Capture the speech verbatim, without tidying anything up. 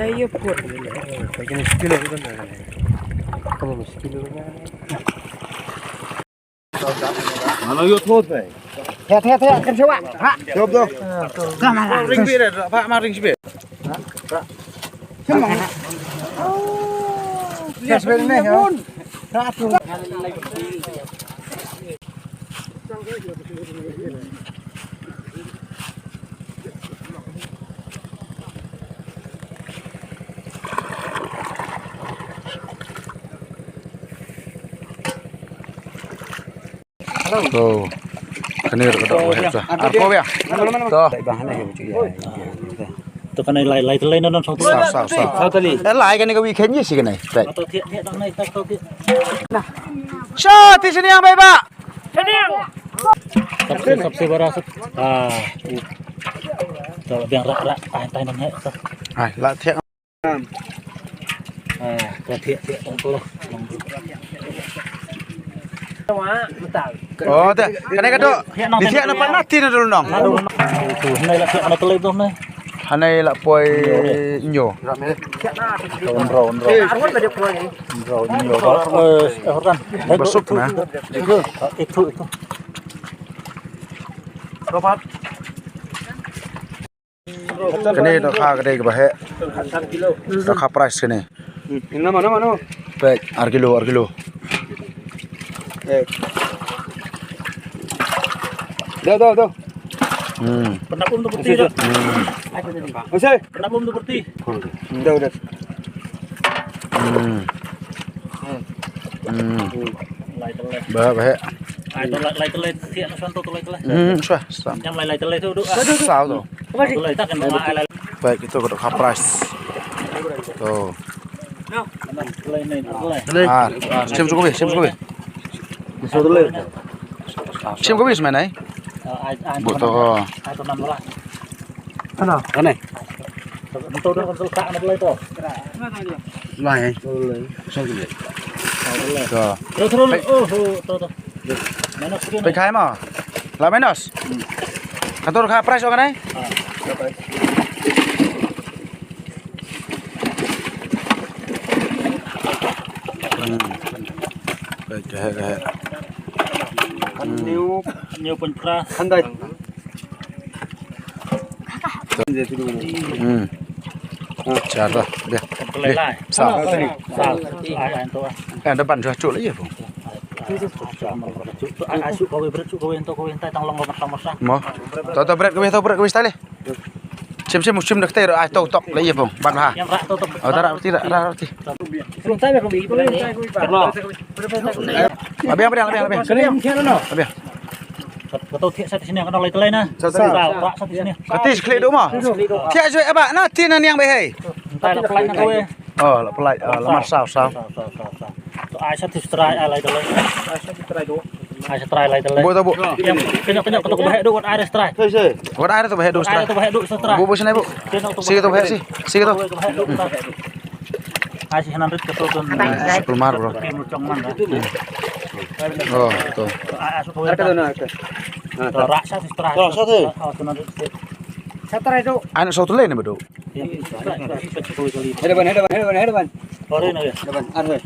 Ayo, put. Halo, yo thot bhai. Thia, thia, thia, kan chewa. Ha. Jop do. Ring bi re, ba ma ring bi. Chewa. Yes, very nice, ha. Ha, tu. To. Kane ruh ka dok ba heh sa. Arphew bia. To. To kane lai, lai tylli, non, non, saw tylli. Saw, saw, saw. Saw tylli. Eh, lai kane ka weekend ji shi kane. Right. To thiah, thiah, dang nai, to thiah. Sha, ti sini yang baik, Pak. Sap se, sap se bara sap. Ah. To biang rak, rak. Ai, tai nang heh. Ai, la thiah. Ah, to thiah, thiah, tong to. Oh, te, kane ka dok. Di thiah na pan na tin na dul nong. Hanai la thiah na tylli to nai. Hanai la poi nyo. Nro, nro. Nro, nyo. Eh, eh, kan. Basuk na. Itu, itu. Kane dohkha ka dei kaba heh. Dohkha price kane. Hmm, nama, nama, nama. Peit, ar kilo, ar kilo. Eh. Daw, daw, daw. Hmm. Pynap um tu berti dah. Hmm. Masih. Pynap um tu berti. Daw, daw. Hmm. Hmm. Hmm. Lai tylli. Ba, ba heh. Ai, to lai, lai tylli, thiah na san to, to lai tylli. Hmm, shuwa, shuwa. Jam lai, lai tylli tu, duk, ah. Saw to. Lai tylli, tak kena, lai, lai. Peit, ito ka dohkha price. To. Lai ni, lai. Ah, shim shuwa, shim shuwa. Saw tylli. Shim shuwa, shim nai. Ah, ai, ai, buk to. Ai, to nam lah. Ano? Ano? Ito, ito, ito, ito, ito, ito. Lai. Lai. Saan ka lai? Ito. Ito, ito, ito. Oh, oh, ito, ito. Minus three. Pynkhai mo? La minus? Hmm. Kato ka price ka nai? Ah. Hmm. Ka, ka, ka. Hynñiew. Hynñiew point phra. Hynrei. Hmm. Char ba. Bia. Lai, lai. Sa. Sa. Ai, ai, to. Eh, da ban jua chu la ye pung. Ai, ai, chu ko we bret, chu ko we to, ko we tai tang long ko mat tang mat sa. Mo. To, to bret ko we, to bret ko we style. Shim, shim, shim da kte ro, ai to tok la ye pung. Ban ha. Yang rak to, to. Oh, ta rak ti, rak, rak ti. Sung tai me ko bi. Abia, abia, abia, abia. Kali yang kena no. Abia. Ka to thiah sa ti sini, ka nang lai tylli na. Sa, sa. Sa, sa ti sini. Ka ti khlieh duh mo? Thiah joi aba na ti na niang ba hei. Ntai la pynlait na kawei. Oh, la pynlait, oh, la mar saw, saw. Saw, saw, saw, saw. To ai sa ti strai, ai lai tylli. Ai sa ti strai duh. Ai sa strai lai tylli. Bo to bo. Kenyok, kenyok, ka to ba heh duh, wat ai strai. Wat ai to ba heh duh strai. Ai to ba heh duh strai. Bo, bo sini bo. Kenyok to ba heh duh. Si to ba heh si. Si to. Ai to ba heh duh strai. Ai si hanan rit ka to tun. Ai, si kulmar, bro. Ki mu chong man da. Oh, to. Ai, ai, su kawei. Ar ka to na, ar ka. To, rak sa si strai. To, sa si. Oh, to na rit. Sa strai to. Ai, na sa to le ne ba do. Ya, strai, strai, strai, strai, strai. Hadapan, hadapan, hadapan, hadapan. Ore na ya. Hadapan, ar, ar.